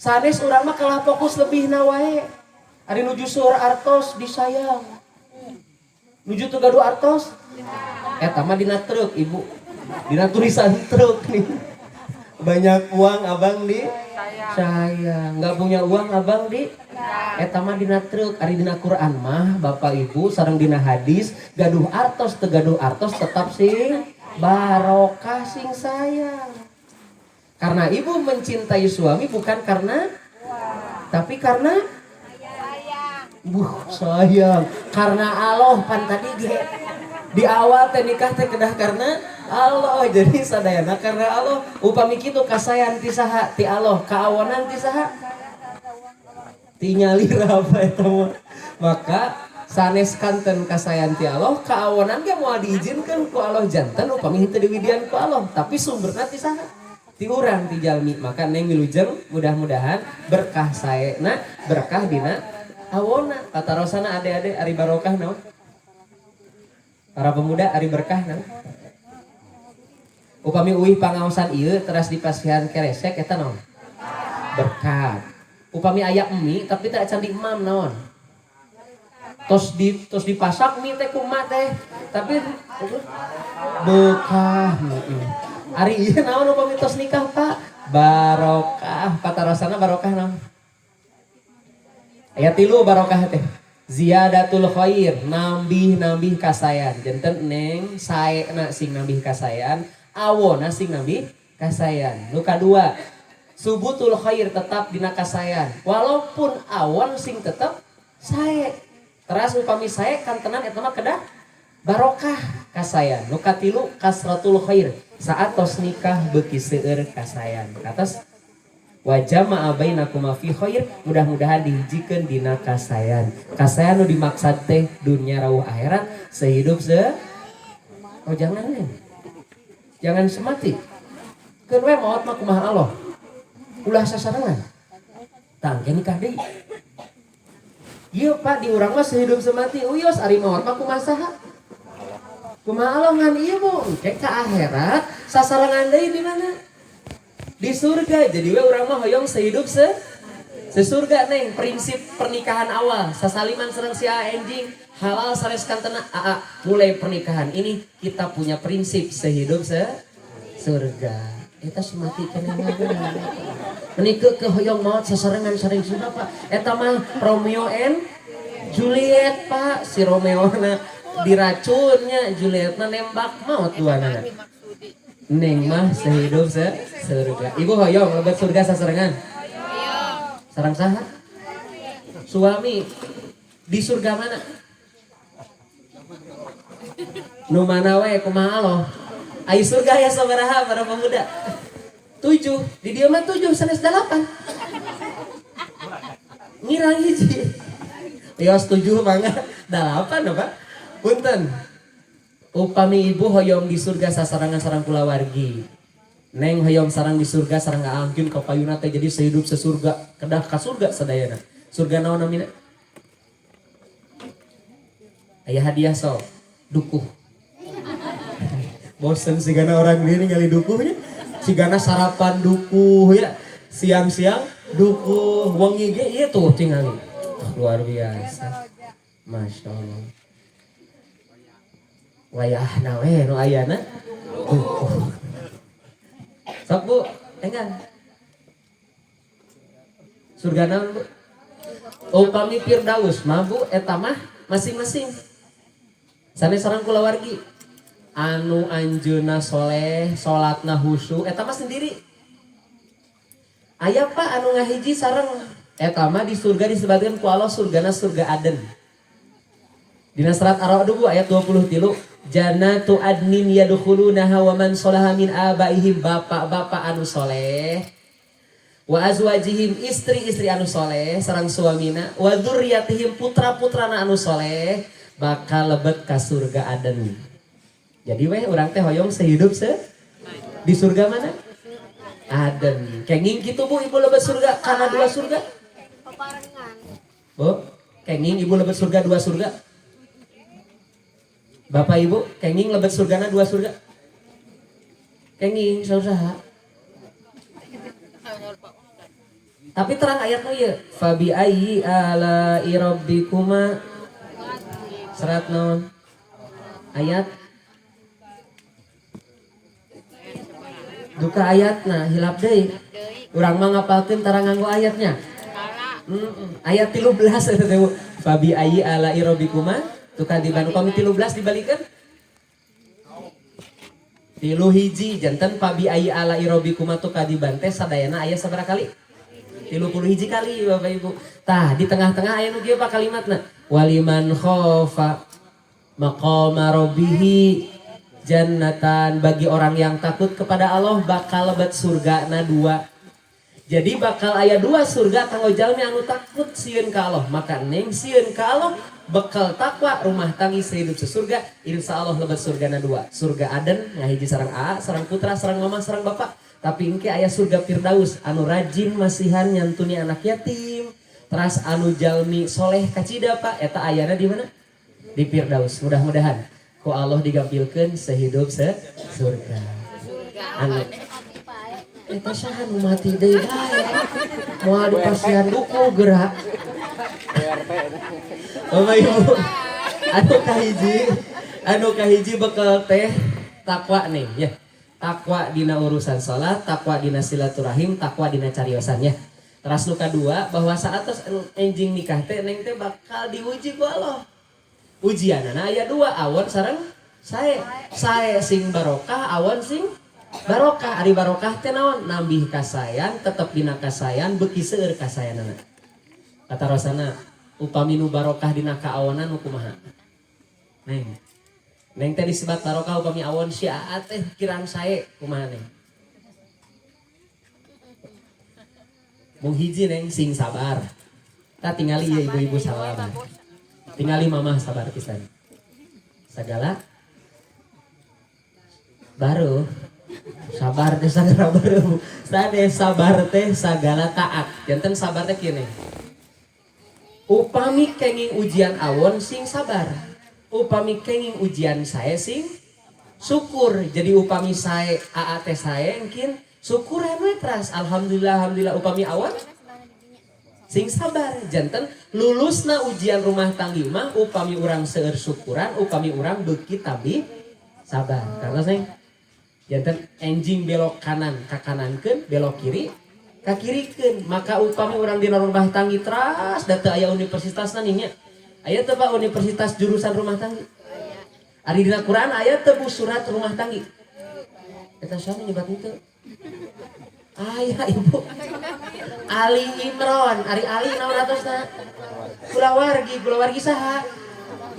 Sanes urang mah kalah fokus lebih na wae. Ari nuju seueur artos disayang. Nuju teu gaduh artos eta mah dina truk, Ibu. Dina tulisan truk nih. Banyak uang abang di sayang, nggak punya uang abang di eta mah dina truk. Ari dina Quran mah, Bapak Ibu, sareng dina hadis, gaduh artos teu gaduh artos tetap sing barokah, sing sayang. Karena ibu mencintai suami bukan karena, tapi karena buh sayang, karena Allah. Pan tadi ge di awal teh nikah teh kedah karena Allah, jadi sadayana karena Allah. Upami kitu kasayan ti saha? Ti Allah. Kaawonan ti saha? Ti nyalira apa eta mah. Maka sanes kanten kasayan ti Allah, kaawonan ge moal diizinkan ku Allah. Janten upami henteu diwidian ku Allah, tapi sumberna ti saha? Ti urang, ti jalmi. Maka Neng wilujeng, mudah-mudahan berkah saena, berkah dina awona. Katarosana ade-ade, ari barokah naon? Para pemuda, ari berkah naon? Upami uih pangaosan ieu teras dipasihan keresek, eta naon? Berkat. Upami aya mie tapi teu acan diemam, naon? Tos dipasak mie teh ku emak teh, tapi bekah. Ari ieu naon upami tos nikah, Pak? Barokah. Patarosana barokah naon? Aya tilu barokah teh. Ziyadatul khair, nambih-nambih kasayan. Janten Neng saena sing nambih kasayan, awona sing nambih kasayan. Nu kadua, subutul khair, tetap dina kasayan. Walaupun awon sing tetap sae. Teras upami sae kantenan eta mah kedah barokah kasayan. Nu katilu, kasratul khair. Saat tos nikah beuki seueur kasayan. Katas wa jama'a bainakuma fi khair, mudah-mudahan dihijikeun dina kasayan. Kasayan nu dimaksad teh dunia rawuh akhirat, sehidup se. Oh, jangan nih. Jangan semati. Keun we maot mah kumaha Allah. Ulah sasarengan. Tah, engke nikah deui. Ieu Pak, di urang mah sehidup semati, uyos ari maot mah kumaha saha? Kumaha Allah. Ngan ieu, Bu, engke ka akhirat sasarengan deui di mana? Di surga. Jadi we urang mah hoyong sehidup sesurga, Neng. Prinsip pernikahan awal, sasaliman sareng si A enjing, halal sanes kantena AA. Mulai pernikahan ini kita punya prinsip sehidup se surga. Eta semati keneh. Meni ke hoyong maot sasarengan sareng si bapak. Eta mah Romeo and Juliet, Pak. Si Romeo na diracunnya, Julietna nembak, maot duanana. Neng mah sehidup se surga. Ibu hoyong lebet surga sasarengan? Sareng saha? Suami di surga mana? Nu mana we kumaha Allah? Ai surga ya sabaraha, para pemuda? 7. Di dieu mah 7, sanes 8. Ngirang hiji. Ya 7 mangga 8 apa? Punten. Upami ibu hoyong di surga sasarangan sareng kulawargi. Neng hoyong sarang di surga sareng angkin kapayuna teh, jadi sehidup sesurga, kedah ka surga sadayana. Surga naon namina? Aya hadiah so, dukuh. Bosen sigana orang ini ningali dukuhnya. Sigana sarapan dukuh ya. Siang-siang dukuh, wengi ge ieu tuh tingali. Luar biasa. Masya Allah. Wayahna we nu ayana dukuh. Sok Bu, enggal. Surga naon, Bu? Upami Firdaus mah, Bu, eta mah masing-masing. Sanes sareng kulawargi. Anu anjeunna soleh, salatna husu, eta mah sendiri. Aya Pak anu ngahiji sareng, eta mah di surga disebutkan ku Allah surgana surga Aden. Dina surat Ar-Ra'd, Bu, ayat 23, jannatu adnin yadkhulunaha wa man sholaha min abaihim, bapak-bapak anu soleh, wa azwajihim, istri-istri anu soleh sareng suamina, wa dzurriyyatihim, putra-putrana anu soleh, bakal lebet ka surga Aden. Jadi weh urang teh hoyong sehidup se di surga mana? Aden. Kenging gitu, Bu, ibu lebet surga karena dua surga? Bu, kenging ibu lebet surga dua surga? Bapak Ibu, kenging lebet surgana dua surga? Kenging, sausaha. Tapi terang ayatnya ya, fabi ayyi ala'i rabbikuma, serat naon ayat duka ayatna hilap deui. Urang mah ngapalkeun tara nganggo ayatnya. Ayat 13 eta teh, fabi ayyi ala'i rabbikuma tukadziban. Upami 13 dibalikeun tilu hiji, janten fabi ayyi ala'i rabbikuma tukadziban teh sadayana aya sabaraha kali? 31 kali, Bapak Ibu. Tah, di tengah-tengah aya nu kieu, Pak, kalimatna. Waliman khofa maqama rabbihi jannatan, bagi orang yang takut kepada Allah bakal lebet surga na dua. Jadi bakal aya dua surga kanggo jalmi anu takut sieun ka Allah. Maka neng sieun ka Allah, bekal takwa, rumah tanggi sehidup sesurga, insya Allah lebet surga na dua. Surga Aden ngahiji sareng A, sareng putra, sareng mama, sareng bapak. Tapi engke aya surga Firdaus anu rajin masihan nyantuni anak yatim, teras anu jalmi soleh kacida, Pak, eta ayana di mana? Di Firdaus. Mudah-mudahan ku Allah digampilkeun sehidup se surga. Anu eta saha nu mati deui bae? Moal dipasihan duku gerak. Bapak Ibu, anu kahiji bekal teh takwa nih ya. Takwa dina urusan salat, takwa dina silaturahim, takwa dina cariosan ya. Teras nu kadua, bahwa saat tos enjing nikah teh neng teh bakal diuji ku Allah. Ujianana aya dua, awon sareng sae. Sae sing barokah, awon sing barokah. Ari barokah teh naon? Nambih kasayan, tetep dina kasayan, beuki seueur kasayanana. Kata Rosana, upami nu barokah dina kaawonan nu kumaha? Neng. Neng teh disebat barokah upami awon si Aa teh kirang sae, kumaha, Neng? Mung hiji, Neng, sing sabar. Ta tingali ya ibu-ibu sabar. Tingali mamah sabar pisan. Segala baru sabar teh sagala baru. Sade sabar teh sagala taat. Janten sabar teh kieu, Neng. Upami kenging ujian awon sing sabar. Upami kenging ujian sae sing syukur. Jadi upami sae aa teh sae engkin syukuran we teras. Alhamdulillah, alhamdulillah. Upami awon sing sabar. Janten lulusna ujian rumah tanggi mah upami urang seueur syukuran, upami urang beuki tabi sabar. Karena sing janten enjing belok kanan ka kanankeun, belok kiri ka kirikeun. Maka upami urang dina rumah tanggi teras da teu aya universitasna nih nya. Aya teu, Pak, universitas jurusan rumah tanggi? Ari dina Quran aya teu, Bu, surat rumah tanggi? Eta saha nyebat itu? Aya, Ibu. Ali Imron, ari Ali naon atosna? Kulawargi, kulawargi saha?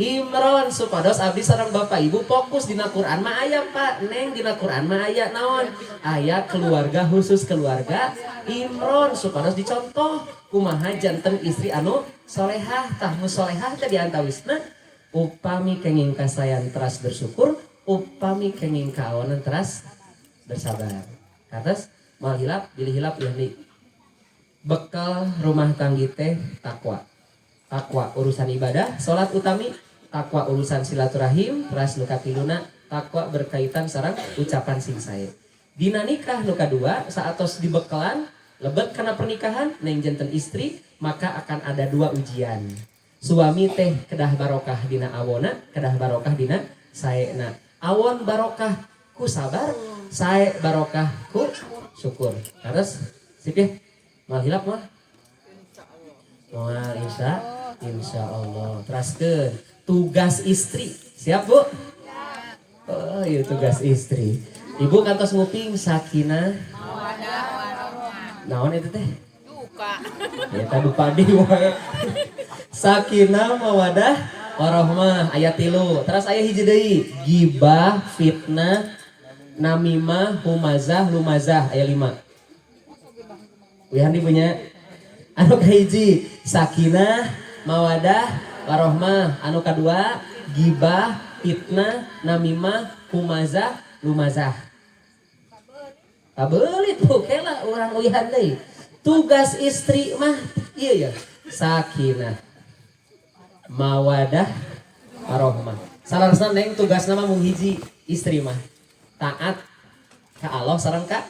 Imron. Supados abdi sareng Bapak Ibu fokus dina Quran mah aya, Pak. Neng, dina Quran mah aya naon? Aya keluarga khusus, keluarga Imron, supados dicontoh kumaha janten istri anu solehah. Tah, nu solehah teh diantawisna upami kenging kasayan teras bersyukur, upami kenging kaawonan teras bersabar. Katas moal hilap, bilih hilap ya nih. Bekal rumah tanggi teh takwa. Takwa urusan ibadah, salat utami, takwa urusan silaturahim, teras nu katiluna takwa berkaitan sareng ucapan sing sae. Dina nikah nu kadua, saatos dibekalan lebet karena pernikahan neng janten istri, maka akan ada dua ujian. Suami teh kedah barokah dina awona, kedah barokah dina saena. Awon barokah ku sabar, sae barokah ku syukur. Terus sip ya? Mal hilap mah? Moal, insya Allah. Teraskeun tugas istri. Siap, Bu? Oh, iya, tugas istri. Ibu kantos nguping sakinah. Naon itu teh? Duka. Ya tadi padi wae. Sakinah, mawadah, warahmah ayat 3. Terus aya hiji deui, gibah, fitnah, namimah, humazah, lumazah aya 5. Wihan punya anu kahiji sakinah, mawadah, warohmah, anu kadua gibah, fitnah, namimah, humazah, lumazah. Kabelit, Bu, kela urang uihan deui. Tugas istri mah iya ya, sakinah, mawadah, warohmah. Salarasna, Neng, tugasna mah mung hiji istri mah. Taat ka Allah sareng ka.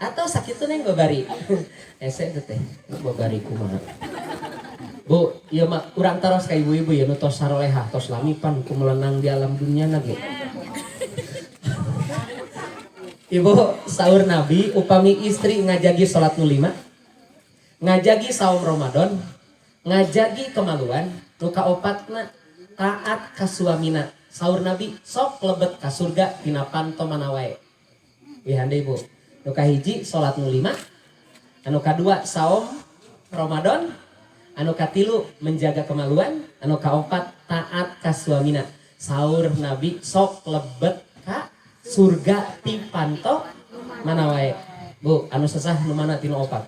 Atau sakitu, Neng, babari. Hese teh teh, babari kumaha. Bu, ieu mah urang taros ka ibu-ibu ya nu tos sarolehah, tos lami pan ku melenang di alam dunia na ge. Ibu, saur Nabi, upami istri ngajagi salat nu lima, ngajagi saum Ramadan, ngajagi kemaluan, nu kaopatna taat ka suamina. Saur Nabi, sok lebet ka surga tina panto mana wae. Wihan deui, Ibu. Nu kahiji salat nu lima, anu kadua saum Ramadan, anu katilu menjaga kemaluan, anu kaopat taat ka suamina. Saur Nabi, sok lebet ka surga ti panto mana wae. Bu, anu sesah nu mana tinu opat?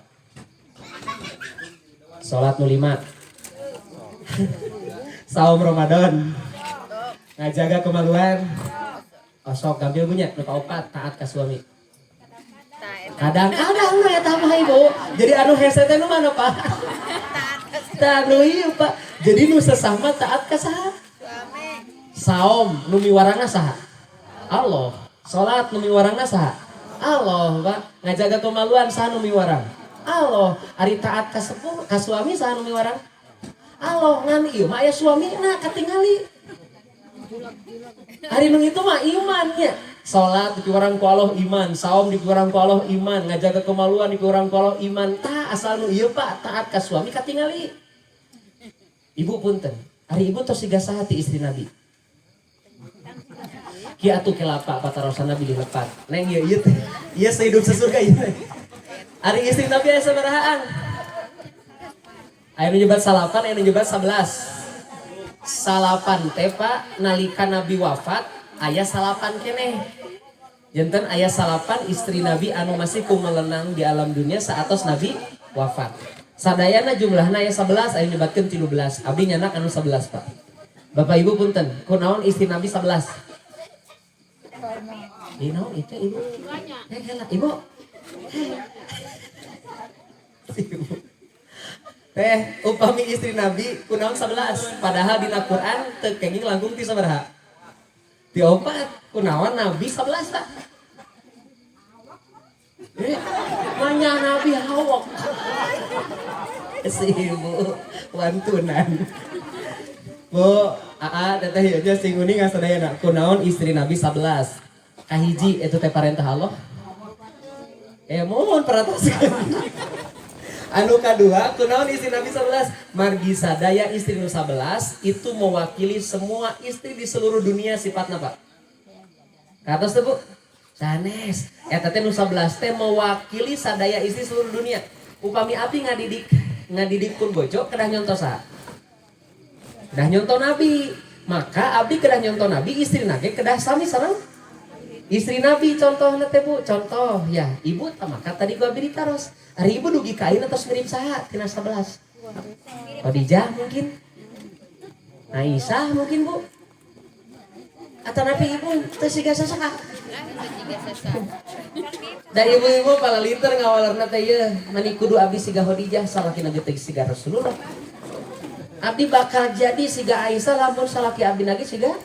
Salat nu lima, saum Ramadan, ngajaga kemaluan. Oh, sok gampil punya nu kaopat taat ka suami. Kadang-kadang nu eta mah, Ibu. Jadi anu hese teh nu mana, Pak? Tah, nu ieu, Pak. Jadi nu sesah mah taat ka saha? Saum nu miwarangna saha? Allah. Salat nu miwarangna saha? Allah, Pak. Ngajaga kemaluan saha nu miwarang? Allah. Ari taat ka sepuh, ka suami, saha nu miwarang? Allah. Ngan ieu mah aya suamina katingali. Ari nu itu mah imannya. Salat dipiwarang ku Allah iman, saum dipiwarang ku Allah iman, ngajaga kemaluan dipiwarang ku Allah iman. Tah, asal nu ieu, Pak, taat ka suami katingali. Ibu, punten. Ari ibu tos siga saha ti istri Nabi? Ki atuh kelapa patarosan Nabi dilepat. Neng, ieu ieu teh. Ieu sehidup sesurga ieu teh. Ari istri Nabi aya sabarahaan? Aya nu nyebat salapan, aya nu nyebat 11. Salapan teh, Pak, nalika Nabi wafat aya salapan keneh. Janten aya salapan istri Nabi anu masih kumelenang di alam dunia saatos Nabi wafat. Sadayana jumlahna aya 11, aya nyebatkeun 13. Abdi nyanak anu 11, Pak. Bapak Ibu, punten, kunaon istri Nabi 11? Ih, naon itu, Ibu? Eh, heula, Ibu. Ibu. Teh, upami istri Nabi kunaon 11? Padahal dina Quran teu kenging langkung ti sabaraha? Ti opat. Kunaon Nabi 11, Pak? Eh, manya Nabi hawak. Si ibu wantunan. Bu, aa, teteh, ieu aja sing uning sadayana. Kunaon istri Nabi 11? Kahiji, itu teh parentah Allah. Eh, mohon perhatoskeun. Anu kadua, kunaon istri Nabi 11? Margi sadaya istri nu 11 itu mewakili semua istri di seluruh dunia sifatna, Pak. Katos teh, Bu? Sanes. Eta teh nu 11 teh mewakili sadaya istri seluruh dunia. Upami abdi ngadidik ngadidik pun bojo kedah nyontoh saha? Kedah nyontoh Nabi. Maka abdi kedah nyontoh Nabi, istri nage kedah sami sareng istri Nabi contohna teh, Bu. Contoh ya, ibu tah, maka tadi gua abdi ditaros. Ari ibu dugi ka ayeuna tos mirip saha tina 11? Khadijah mungkin? Aisyah mungkin, Bu? Atau nabi ibu teu siga saha? Da ibu-ibu palalinter ngawalerna teh ieu, mani kudu abdi siga Khadijah, salakina ge teh siga Rasulullah. Abdi bakal jadi siga Aisyah lamun salaki abdi nage siga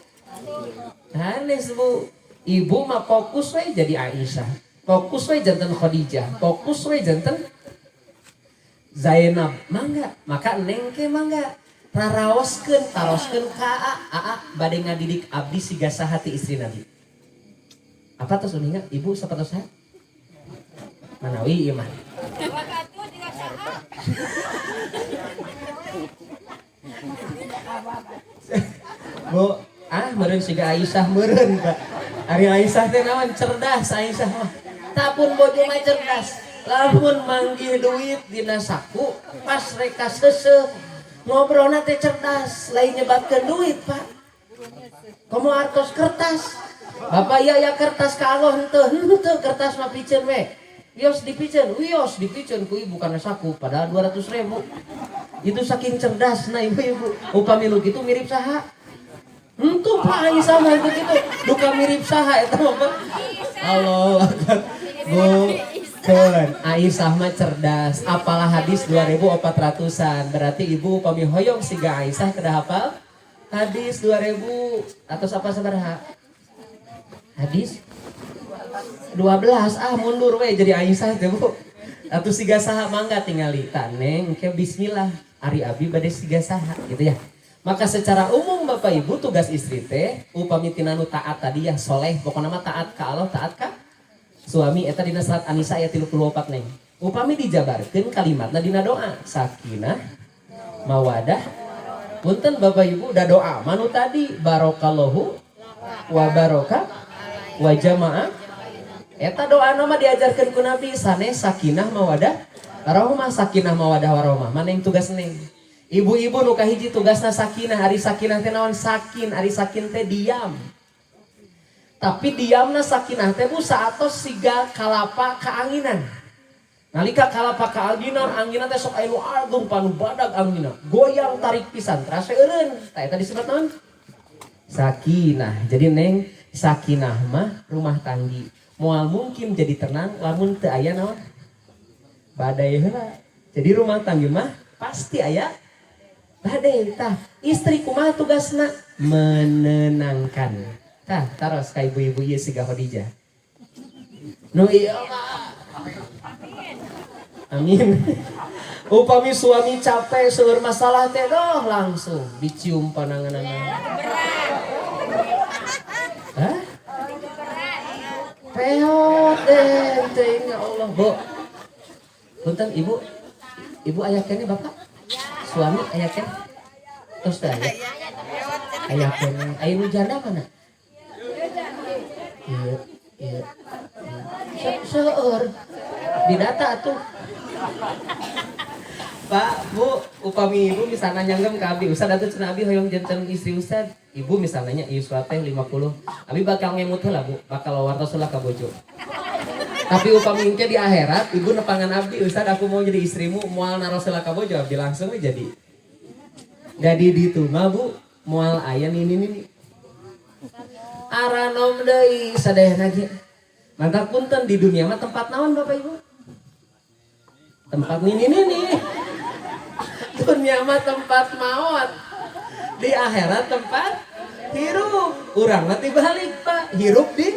Hanes, Bu. Ibu mah fokus we jadi Aisyah. Fokus we janten Khadijah, fokus we janten Zainab. Mangga, maka neng ke mangga raraoskeun, taroskeun ka aa, aa bade ngadidik abdi siga saha ti istri Nabi. Apa tos uninga ibu sapertos saha? Manawi ieu mah. Wakatu juga saha. Bu, ah, meureun siga Aisyah meureun, Pak. Ari Aisyah teh naon, cerdas Aisyah mah. Tapun bojo mah cerdas. Lamun manggih duit dina saku pas reka seuseuh, ngobrolna teh cerdas, lain nyebatkeun duit, Pak. Komo artos kertas. Bapak, iya ya, kertas ka Allah henteu, henteu kertas mah piceun we. Wios dipiceun, wios dipiceun ku ibu kana saku padahal 200 ribu. Itu saking cerdas nah ibu-ibu. Upami nu kitu mirip saha? Henteu, Pak, Aisyah mah itu gitu. Duka mirip saha eta mah, Pak? Allah Akbar. Bu, keun Aisyah mah cerdas. Apalah hadis 2400-an. Berarti ibu upami hoyong siga Aisyah kedah hafal hadis 2000 atau apa sabaraha? Hadis? 12, ah mundur we jadi Aisyah teh, Bu. Atuh siga saha, mangga tingali tah, Neng, ke bismillah ari abi bade siga saha gitu ya. Maka secara umum, Bapak Ibu, tugas istri teh upami tina nu taat tadi ya, soleh, pokoknya mah taat ka Allah, taat ka suami. Eta dina surat An-Nisa ayat 34, Neng. Upami dijabarkeun kalimatna dina doa sakinah mawadah. Punten, Bapak Ibu, udah doa manu tadi barokallahu wa baraka wa jamaah. Eta doa nama diajarkan ku Nabi sanes sakinah mawadah warahmah, sakinah mawadah warahmah. Mana yang tugas, Neng? Ibu-ibu nu kahiji tugasna sakinah. Ari sakinah teh naon? Sakin, ari sakin teh diam. Tapi diamna sakinah teh, Bu, saatos siga kalapa kaanginan. Nalika kalapa kaanginan, anginan teh sok aya nu agung panu badag angina. Goyang tarik pisan, terasa eureun. Tah, eta disebut naon? Sakinah. Jadi, Neng, sakinah mah rumah tanggi. Moal mungkin jadi tenang lamun teu aya naon? Badai heula. Jadi rumah tanggi mah pasti aya badai. Tah, istri kumaha tugasna? Menenangkan. Tah, taros ka ibu-ibu ieu siga Khadijah. Nu ieu mah. Amin. Upami suami capek seueur masalah teh doh langsung dicium pananganana. Hah? Peot deh, teh ya Allah, Bu. Punten, Ibu. Ibu aya keneh bapak? Suami aya keneh? Terus teh aya. Aya keneh. Aya nu janda mana? Iya. Seueur. Didata atuh. Pak, Bu, upami ibu misalnya nyanggem ke abi, "Ustad, atuh cenah abi hoyong janten istri Ustad." Ibu misalnya yuswa teh 50. Abi bakal ngemut heula, Bu, bakal wartos heula ka bojo. Tapi upami engke di akhirat ibu nepangan abdi, "Ustad, aku mau jadi istrimu," moal naros heula ka bojo, abdi langsung we jadi. Jadi di itu mah, Bu, moal aya nini nini. Aranom deui sadayana ge. Mantap, punten, di dunia mah tempat naon, Bapak Ibu? Tempat nini nini. Dunia mah tempat maut. Di akhirat tempat hirup. Urang nanti balik, Pak, hirup di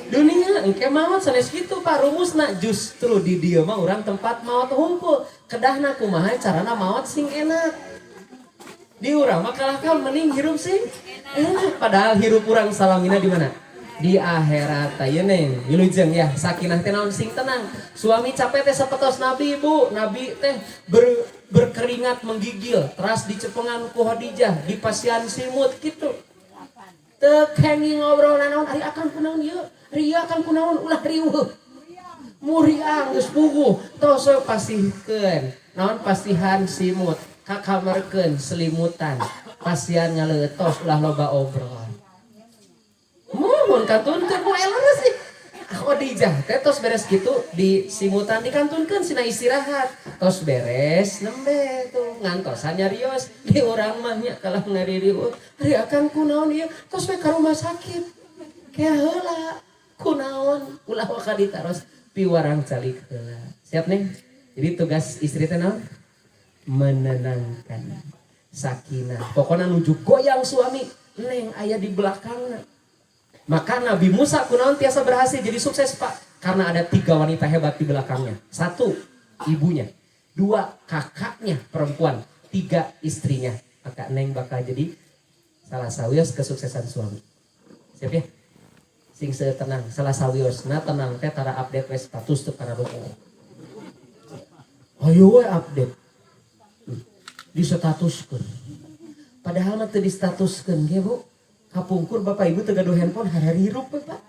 dunia. Engke maut sanes kitu, Pak, rumusna. Justru di dieu mah urang tempat maut hungkul. Kedahna kumaha carana maut sing enak. Di urang mah kalah ka mending hirup sing enak. Padahal hirup urang salamina di mana? Di akhirat. Ieu, Neng, wilujeng ya. Sakinah teh naon? Sing tenang. Suami capek teh sapertos Nabi, Bu. Nabi teh berkeringat menggigil, teras dicepengan ku Khadijah, dipasihan simut gitu. Teu kenging ngobrol naon, ari akang kunaon ieu? Ari ieu akang kunaon? Ulah riweuh. Muriang geus puguh, tos we pasihkeun. Naon, pasihan simut, kakamerkeun selimutan. Pasihan ngaleutos, ulah loba obrol. Mohon kantunkeun, Bu, eleh sih. Khadijah teh tos beres gitu di simutan dikantunkeun sina istirahat. Tos beres nembe tuh ngantosan nyarios. Di urang mah nya kalah ngaririweuh. Ari akang kunaon ieu? Tos we ka rumah sakit. Kea heula kunaon, ulah waka ditaros, piwarang calik heula. Siap, Neng? Jadi tugas istri teh naon? Menenangkan. Sakinah. Pokoknya nuju goyang suami, Neng aya di belakangna. Maka Nabi Musa kunaon tiasa berhasil jadi sukses, Pak? Karena ada tiga wanita hebat di belakangnya. Satu, ibunya. Dua, kakaknya perempuan. Tiga, istrinya. Maka Neng bakal jadi salah sawios kesuksesan suami. Siap ya? Sing tenang. Salah sawios. Nah, tenang teh tara update we status tuh karena rukun. Ayo we update. Di statuskeun. Padahal mah teu di statuskeun ge, Bu. Kapungkur Bapak Ibu teu gaduh handphone hari-hari hirup we, Pak.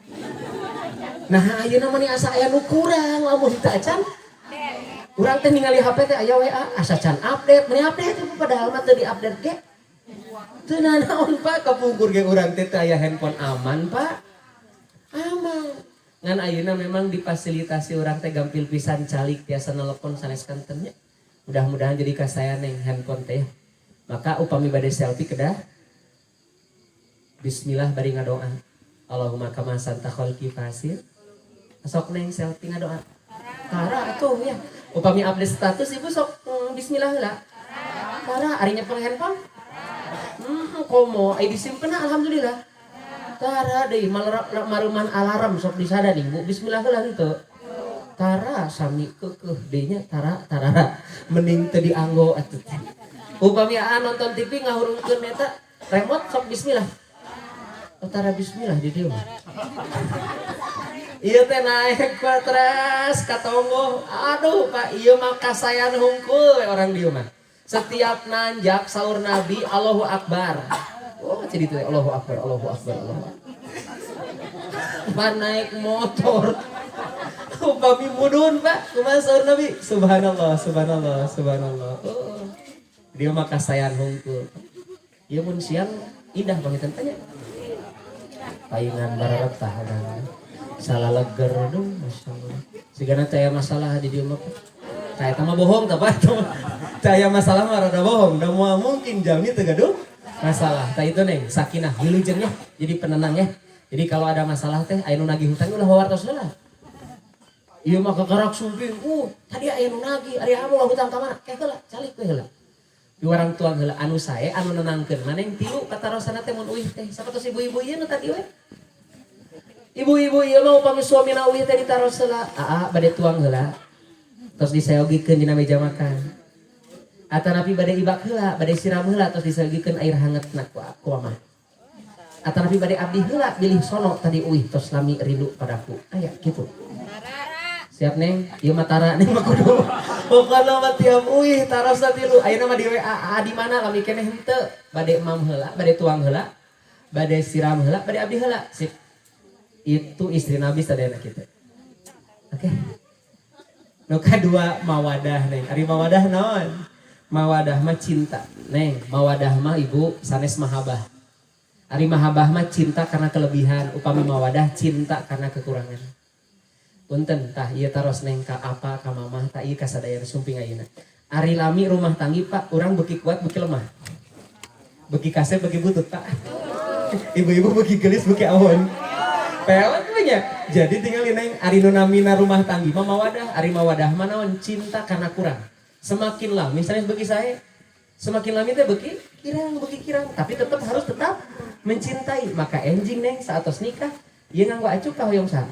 Nah, ayeuna mah asa aya nu kurang lamun teu acan. Urang teh ningali HP teh aya WA, asa can update, meni update teh, padahal mah teu di-update ge. Teu nanaon, Pak, kapungkur ge urang teh teu aya handphone aman, Pak. Aman. Ngan ayeuna memang difasilitasi urang teh gampil pisan calik tiasa nelpon sanes kanten nya. Mudah-mudahan jadi kasayan, Neng, handphone teh. Maka upami bade selfie kedah bismillah bari ngadoa. Allahumma kama ahsanta khalqi fahsin. Sok, Neng, selfie ngadoa. Tara atuh ya. Upami update status ibu sok bismillah heula. Tara ari nyepeng handphone. Komo ai disimpen, alhamdulillah. Tara deui maruman alarm sok disada nih, Bu. Bismillah heula henteu. Tara sami keukeuh deui nya, tara tarara. Mending teu dianggo atuh. Upami aa nonton TV ngahurungkeun eta remote sok bismillah. Oh, tara bismillah di dieu mah. Ieu teh naek teras ka tonggoh. Aduh, Pak, ieu mah kasayan hungkul we orang dieu mah. Setiap nanjak saur Nabi, "Allahu Akbar." Oh, jadi itu Allahu Akbar, Allahu Akbar, Allahu Akbar. Pak, naik motor. Upami mudun, Pak, kumaha saur Nabi? "Subhanallah, subhanallah, subhanallah." Oh. Dia mah kasayan hungkul. Ieu mun siang indah banget tanya. Paingan bararetah dan salah leger dong, masya Allah. Sigana teh masalah di dieu mah. Tah, eta mah bohong tah, Pak. Teh aya masalah mah rada bohong. Da moal mungkin jalmi teu gaduh masalah. Tah, itu, Neng, sakinah, wilujeng ya. Jadi penenang ya. Jadi kalau ada masalah teh aya nu nagih hutang ulah wawartos heula. Ieu mah kakarak sumping, tadi aya nu nagih, ari amo hutang ka mana? Ke heula, calik we heula. Di orang tua heula anu sae anu nenangkeun maneh tilu katarosana teh mun uih teh. Sapertos ibu-ibu ieu nu tadi we. Ibu-ibu ieu mah upami suamina uih teh ditaros heula, "Aa, bade tuang heula." Terus disayogikeun dina meja makan. Atanapi bade ibak heula, bade siram heula, terus disayogikeun air hangatna ku aku mah. Atanapi bade abdi heula bilih sono tadi uih tos lami rindu padaku. Aya kitu. Siap, Neng, ieu mah tara, Neng mah kudu. Pokokna mah tiap uih tarosna tilu. Ayeuna mah di WA, "Aa, di mana lami keneh henteu?" "Bade emam heula, bade tuang heula, bade siram heula, bade abdi heula." Sip. Itu istri Nabi sadayana kitu. Oke. Nu kadua mawadah, Neng. Ari mawadah naon? Mawadah mah cinta. Neng, mawadah mah, Ibu, sanes mahabbah. Ari mahabbah mah cinta karena kelebihan, upami mawadah cinta karena kekurangan. Punten tah ieu taros, Neng, ka apa ka mamah tah ieu kasadayana sumping ayeuna. Ari lami rumah tanggi, Pak, urang beuki kuat beuki lemah. Beuki kasep beuki butut, Pak. Ibu-ibu beuki geulis beuki awon. Pelet nya. Jadi tinggal, Neng, ari nu namina rumah tanggi mah mawadah, ari mawadah mah naon? Cinta karena kurang. Semakin lama misalnya beuki saya semakin lama teh beuki kirang, tapi tetap harus tetap mencintai. Maka enjing, Neng, saat tos nikah, ieu nganggo acuk kahoyong saha?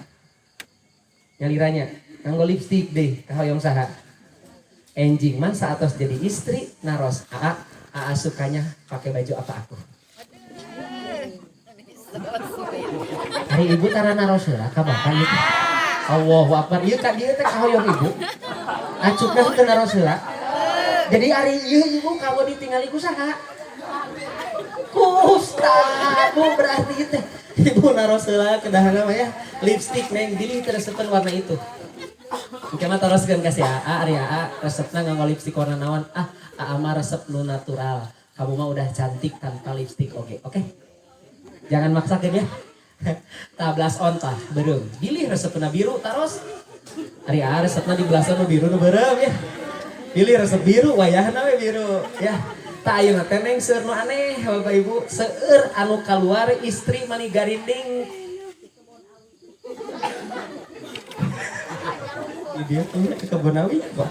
Nyaliranya nganggo lipstick deh kahoyong saha? Enjing mah saat tos jadi istri naros, "Aa, aa sukanya pakai baju apa aku?" Ari ibu tara naros heula ka bapak gitu. Allahu Akbar, ieu ka dieu teh kahoyong ibu. Acukna teu naros heula. Jadi ari ieu ibu kamu ditinggali ku saha? Ku ustad, Bu, berarti teh. Ibu naros heula kedahana mah ya. Lipstick, Neng, bilih teu resepeun warna itu. Engke mah taroskeun ka si Aa, ari Aa resepna nganggo lipstick warna naon? "Ah, Aa mah resep nu natural. Kamu mah udah cantik tanpa lipstick." Oke. Jangan maksakeun ya. Tah, blush on tah, beureum. Bilih resepna biru taros. Ari Aa resepna di blush on nu biru nu beureum ya. Pilih resep biru, wayahna we biru ya. Tah, ayeuna teh, Neng, seueur nu aneh, Bapak Ibu, seueur anu kaluar istri mani garinding. Ih, dia tuh ke kebon awi kok.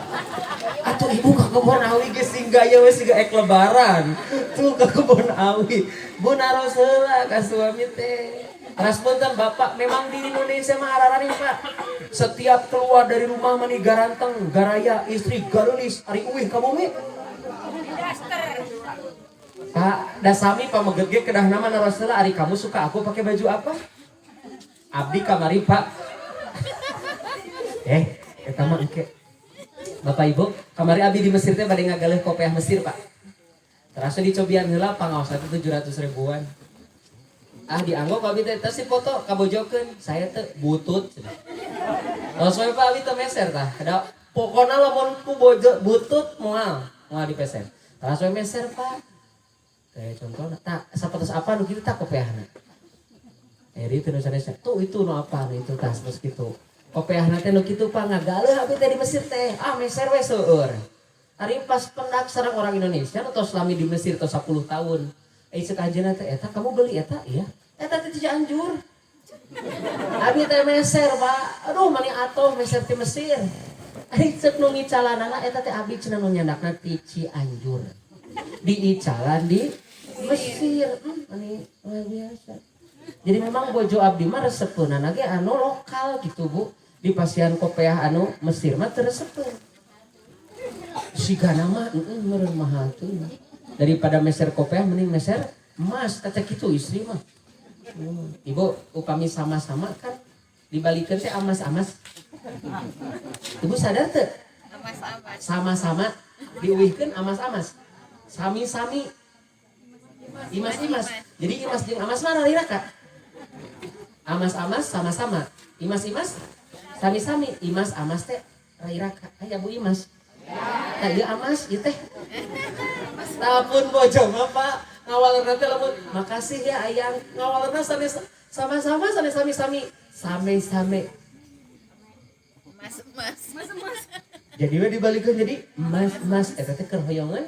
Atuh ibu ke kebon awi geus sing gaya we siga ek lebaran. Tuh ke kebon awi. Bu, naros heula ka suami teh. Punten, Bapak, memang di Indonesia mah ararani, Pak. Setiap keluar dari rumah mani garanteng, garaya, istri gareulis, ari uih ka bumi. Pak, dasami pameget ge kedah nama naros heula, "Ari kamu suka aku pakai baju apa?" Abdi kamari, Pak. Eh, eta mah engke. Bapak Ibu, kamari abdi di Mesir teh bade ngagaleuh kopiah Mesir, Pak. Terasa dicobian heula pangaosna teh 700 ribuan. Ah, dianggo ku abdi teh, terus foto kabojokeun, saya teh butut. Terus we, Pak, abdi teh meser tah. Da pokona lamun ku bojo butut moal, moal dipeser. Terus we meser, Pak. Teh contohna tak sapertos apa nu kitu tah kopiahna. Eh, itu nu sanesna. Tuh itu nu apa nu itu tah terus kitu. Kopiahna teh nu kitu, Pak, ngagaleuh abdi teh di Mesir teh. Ah, meser we seueur. Ari pas pendak sareng orang Indonesia atau selami di Mesir tos 10 tahun. Eh, cek anjeunna teh, "Eta kamu beli eta?" "Iya." "Eta teh ti Cianjur." Abi teh meser, Pak. Aduh, mani atoh meser ti Mesir. Ari cek nu ngicalanana, eta teh abi cenah nu nyandakna ti Cianjur. Diicalan di Mesir. Mani luar biasa. Jadi memang bojo abdi mah resepeunana ge anu lokal gitu, Bu. Di pasihan kopeah anu Mesir mah teu resepeun. Sigana mah heeh meureun mahal teuing. Daripada meser kopeah mending meser emas, kata gitu istri mah. Ibu, upami sama-sama kan dibalikeun teh amas-amas. Ibu sadar teu? Amas-amas. Sama-sama diuihkeun amas-amas. Sami-sami imas-imas. Jadi imas jeung amas mana lira, Kak? Amas-amas sama-sama. Imas-imas sami-sami. Imas amas teh rairaka. Aya Bu Imas. Tah, ieu amas ieu teh. Tapun bojo mah, Pak, ngawalerna teh lamun makasih ya ayang, ngawalerna sanes sama-sama, sanes sami-sami, same-same. Emas emas. Emas emas. Jadi we dibalikeun jadi emas emas, eta teh keur hoyongan.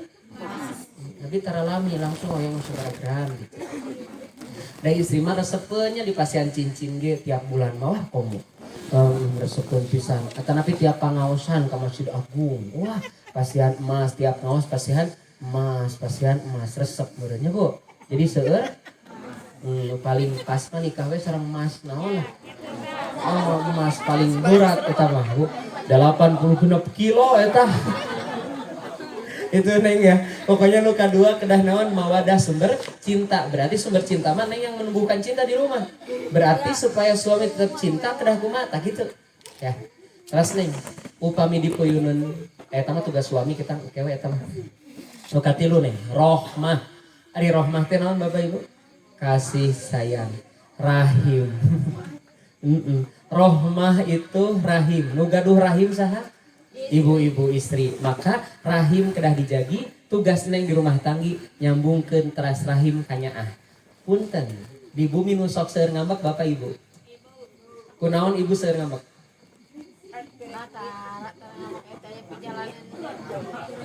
Tapi tara lami, langsung hoyong sabaraha gram gitu. Da istri mah resepeunnya di pasihan cincin ge tiap bulan mah, wah, komo. Resepeun pisan. Atanapi tiap pangaosan ka Masjid Agung. Wah, pasihan emas, tiap ngaos pasihan emas, pasihan emas, resep meureunnya, Bu. Jadi seueur paling pas mah nikah we sareng emas naon lah. Oh, emas paling berat eta mah, Bu. 86 kilo eta. Itu, Neng, ya. Pokoknya nu kadua kedah naon? Mawadah, sumber cinta. Berarti sumber cinta mah Neng yang menumbuhkan cinta di rumah. Berarti supaya suami tetap cinta kedah kumaha? Tah, gitu. Ya. Terus Neng, upami dipuyuneun eta mah tugas suami kita kewe eta mah. Nu katilu, Neng, rohmah. Ari rohmah teh naon, Bapak Ibu? Kasih sayang, rahim. Rohmah itu rahim. Nu gaduh rahim saha? Ibu-ibu, istri. Maka rahim kedah dijagi, tugas Neng di rumah tanggi nyambungkeun teras rahim kanyaah. Punten, di bumi nu sok seueur ngambek bapak ibu? Kunaon ibu seueur ngambek? Rata rata perjalanan.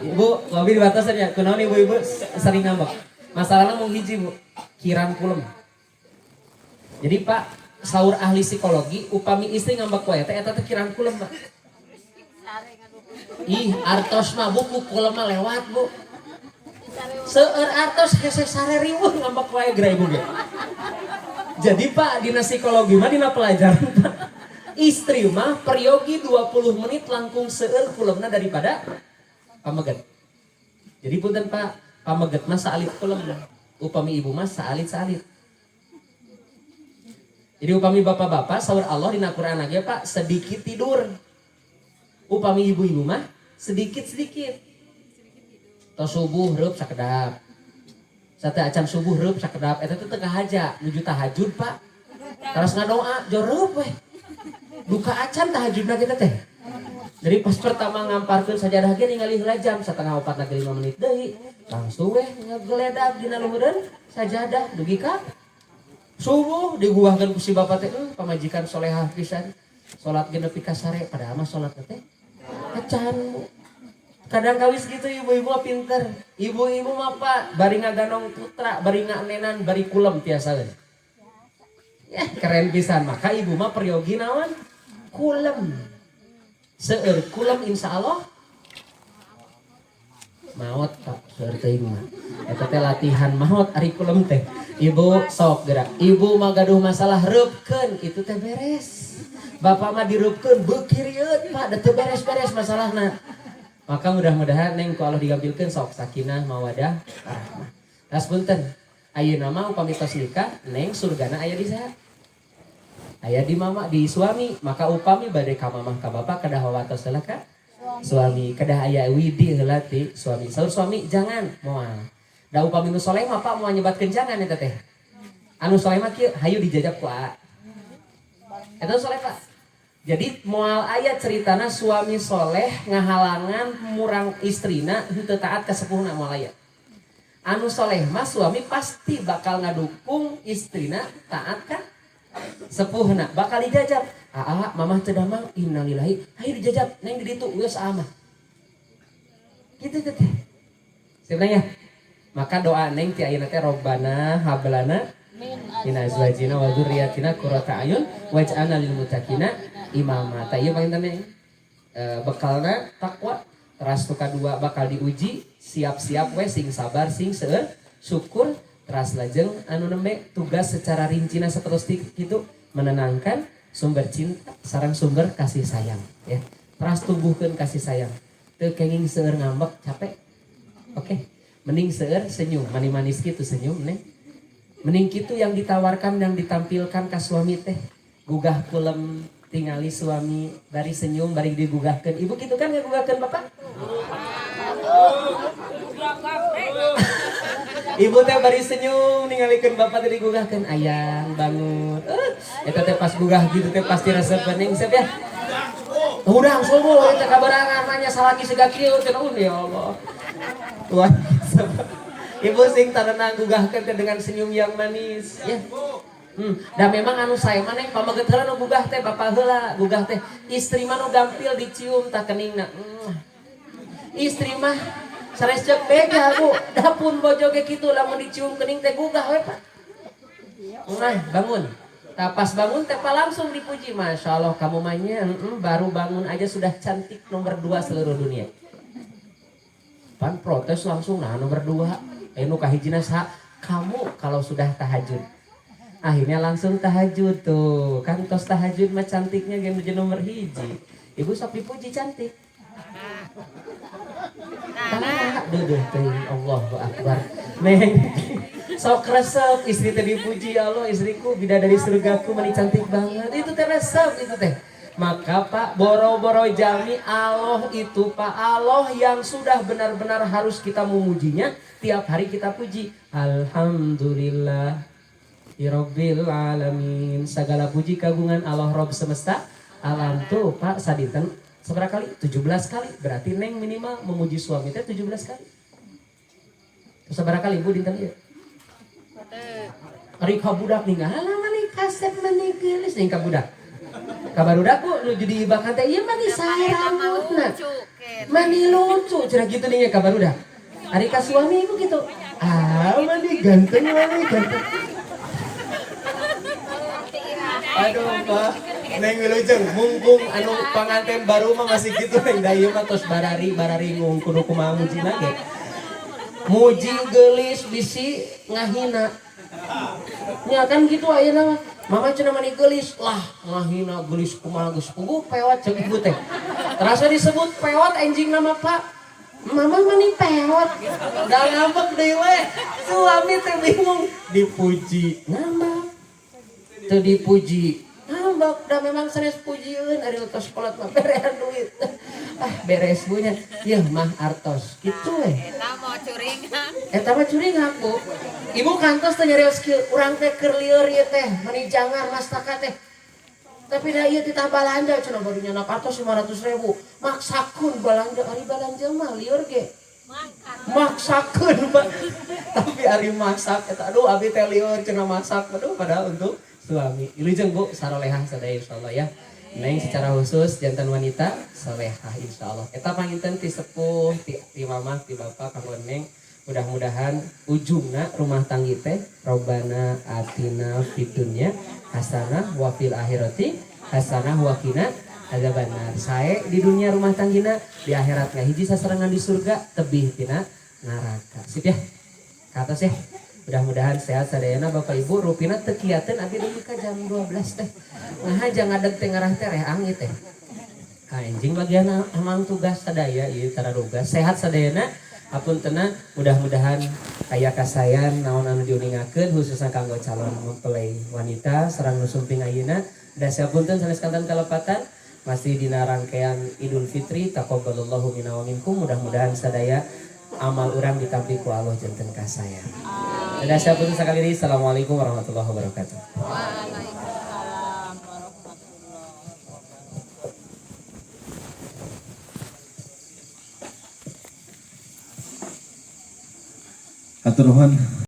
Ibu, ngopi di batasan ya. Kunaon ibu-ibu sering ngambek? Masalahnya mau hiji, Bu, kirang kulem. Jadi Pak, saur ahli psikologi, upami istri ngambek wae teh eta teh kirang kulem, Pak. Ih, artos mah buku kulem mah lewat, Bu. Seueur artos hese sare riweuh ngambek wae geura ibu ge. Jadi Pak, dina psikologi mah, dina pelajaran Pak, istri mah peryogi 20 menit langkung seueur kulemna daripada pameget. Jadi punten Pak, pameget mah saalit kulem. Upami ibu mah saalit-saalit. Jadi upami bapak-bapak, saur Allah dina Quran lagi Pak, sedikit tidur. Upami ibu-ibu mah sedikit-sedikit. Tos subuh reup sakedap. Sate acan subuh reup sakedap, eta teh teu haja nuju tahajud, Pak. Terus ngadoa joreup weh. Duka acan tahajudna kita teh. Jadi pas pertama ngamparkeun sajadah ge ningali heula jam 3.30 lagi 5 menit deui. Langsung weh ngegeledak dina luhureun sajadah dugi ka subuh, diguahkeun ku si bapak teh, pamajikan solehah pisan. Salat ge nepi ka sare, padahal mah salat teh acan, Bu. Kadang kawis gitu ibu-ibu mah pinter. Ibu-ibu mah Pak, bari ngagandong putra, bari nganenan, bari kulem tiasa we. Ya, keren pisan. Maka ibu mah peryogi naon? Kulem. Seueur kulem insya Allah maot, Pak, seueur teuing mah. Eta teh latihan maot ari kulem teh. Ibu sok gerak. Ibu mah gaduh masalah reupkeun, itu teh beres. Bapak mah direupkeun beuki rieut, Pak, da teu beres-beres masalahna. Maka mudah-mudahan Neng ku Allah digambilkeun sok sakinah, mawadah, warahmah. Tas punten. Ayeuna mah upami tos nikah, Neng surgana aya di saha? Aya di mama, di suami. Maka upami bade ka mamah ka bapak kedah wawatos heula ka suami, kedah aya widi heula ti suami. Saur suami jangan moal. Da upami nu soleh mah, Pak, moal nyebatkeun jangan eta teh. Anu soleh mah kieu, hayu dijajab ku aa. Eta soleh, Pak. Jadi moal aya ceritana suami soleh ngahalangan murang istrina henteu taat ka sepuhna, moal aya. Anu soleh mah suami pasti bakal ngadukung istrina taat ka sepuhna, bakal dijajab. Aa, mamah teu damang, innalillahi, hayu dijajab, Neng di ditu geus aa mah. Gitu teh. Sebenarnya maka doa Neng ti ayeuna teh robbana hablana min azwajina wa dzurriyyatina qurrata ayun waj'alna lil muttaqina imama. Tah, ieu panginten Neng. Bekalna takwa, teras nu kadua bakal diuji, siap-siap we sing sabar, sing seueur syukur. Teras lajeng anu nembe tugas secara rincina seterus gitu, menenangkan sumber cinta sareng sumber kasih sayang ya. Teras tumbuhkeun kasih sayang. Teu kenging seueur ngambek, capek. Oke. Mending seueur senyum, manis-manis gitu senyum nih. Mending gitu yang ditawarkan, yang ditampilkan ke suami teh. Gugah kulem tingali suami bari senyum bari digugahkeun. Ibu gitu kan ngagugahkeun bapak? Ibu teh bari senyum ningalikeun bapak teh digugahkeun, ayang bangun. Eta teh pas gugah gitu teh pasti resep bening sep ya. Hudang subuh eta kabarangan nanya salaki siga kieu cenah, ya Allah. Wah, ibu sing tarenang gugahkeun teh dengan senyum yang manis ya. Dan memang anu saya mah neng pameget heula nu gugah teh bapak heula gugah teh, istri mah nu gampil dicium tah keningna. Istri mah sanes ceuk beja bu, dapun bojo ge kitu lamun dicium kening teh gugah we Pak. Nah, bangun. Tah pas bangun teh langsung dipuji, Masya Allah kamu mahnya baru bangun aja sudah cantik nomor 2 seluruh dunia. Pan protes langsung, nah nomor 2, nu kahijina saha? Kamu kalau sudah tahajud. Akhirnya langsung tahajud tuh, kan tos tahajud mah cantiknya gen nomor 1. Ibu sok dipuji cantik. Tah, duh teh Allahu Akbar. Neng, sok resep istri teh dipuji, ya Allah istriku bidadari surgaku mani cantik banget. Itu teh resep itu teh. Maka Pak, boro-boro jami Allah itu Pak, Allah yang sudah benar-benar harus kita memujinya, tiap hari kita puji. Alhamdulillah Rabbil alamin. Segala puji kagungan Allah Rob semesta alam tuh Pak, sadinten seberapa kali? 17 kali. Berarti neng minimal memuji suami teh 17 kali. Terus seberapa kali ibu dinten ieu? Ari ka budak ninggal mani kasep mani geulis ning ka budak. Ka barudak bu nu jadi ibakan teh ieu mani sae rambutna. Mani lucu cenah kitu nih ka barudak. Ari ka suami ibu gitu. Ah mani ganteng, mani ganteng. Aduh Pak, neng wilujeng mumpung anu panganten baru mah masih gitu neng, da ieu mah tos barari barari ngung kudu kumaha mujina ge. Muji geulis bisi ngahina. Nya kan gitu ayeuna mah. Mama cenah mani geulis, lah ngahina geulis kumaha geus puguh pewat ceuk ibu teh. Terasa disebut pewat enjing nama Pak. Mama mani pewat. Da ngambek deui we. Suami teh bingung dipuji ngambek. Teu dipuji ngambek, da memang sanes pujieun ari tos kolot mah berean duit. Ah beres bunya. Yeuh mah artos kitu we. Eta mau curingan. Eta mah curingan Bu. Ibu kantos teh nyarios kieu, urang teh keur lieur ieu teh mani jangar mastaka teh. Tapi da ieu titah balanja cenah baru nyanak artos 500.000. Maksakeun balanja, ari balanja mah lieur ge. Maksakeun Pak. Tapi ari masak eta aduh abi teh lieur cenah masak aduh padahal untuk suami. Wilujeng Bu sarolehah sadaya insyaallah ya. Neng secara khusus jantan wanita solehah insyaallah. Eta panginten ti sepuh ti mamah ti bapak kanggo neng. Mudah-mudahan ujungna rumah tanggi teh Robbana atina fid dunya hasanah wa fil akhirati hasanah wa qina adzabannar. Sae di dunia rumah tanggina, di akhirat ngahiji sasarengan di surga tebih tina neraka. Sip ya. Ka atas ya. Mudah-mudahan sehat sadayana Bapak Ibu. Rupina teu kiateun abdi dugi ka jam 12 teh. Ngahaja ngadeg teh ngarah teh reh angit teh. Ka enjing bagian amang tugas sadaya ieu tararugas. Sehat sadayana. Apuntena mudah-mudahan aya kasayan naon anu diuningakeun khususna kanggo calon mempelai wanita sareng nu sumping ayeuna. Da sapunten sanes kanten kalepatan masih dina rangkaian Idul Fitri, taqabbalallahu minna wa minkum. Mudah-mudahan sadaya amal urang ditampi ku Allah janten kasayan. Dadah sapunten sakali deui. Assalamualaikum warahmatullahi wabarakatuh. Waalaikumsalam warahmatullahi wabarakatuh. Hatur nuhun.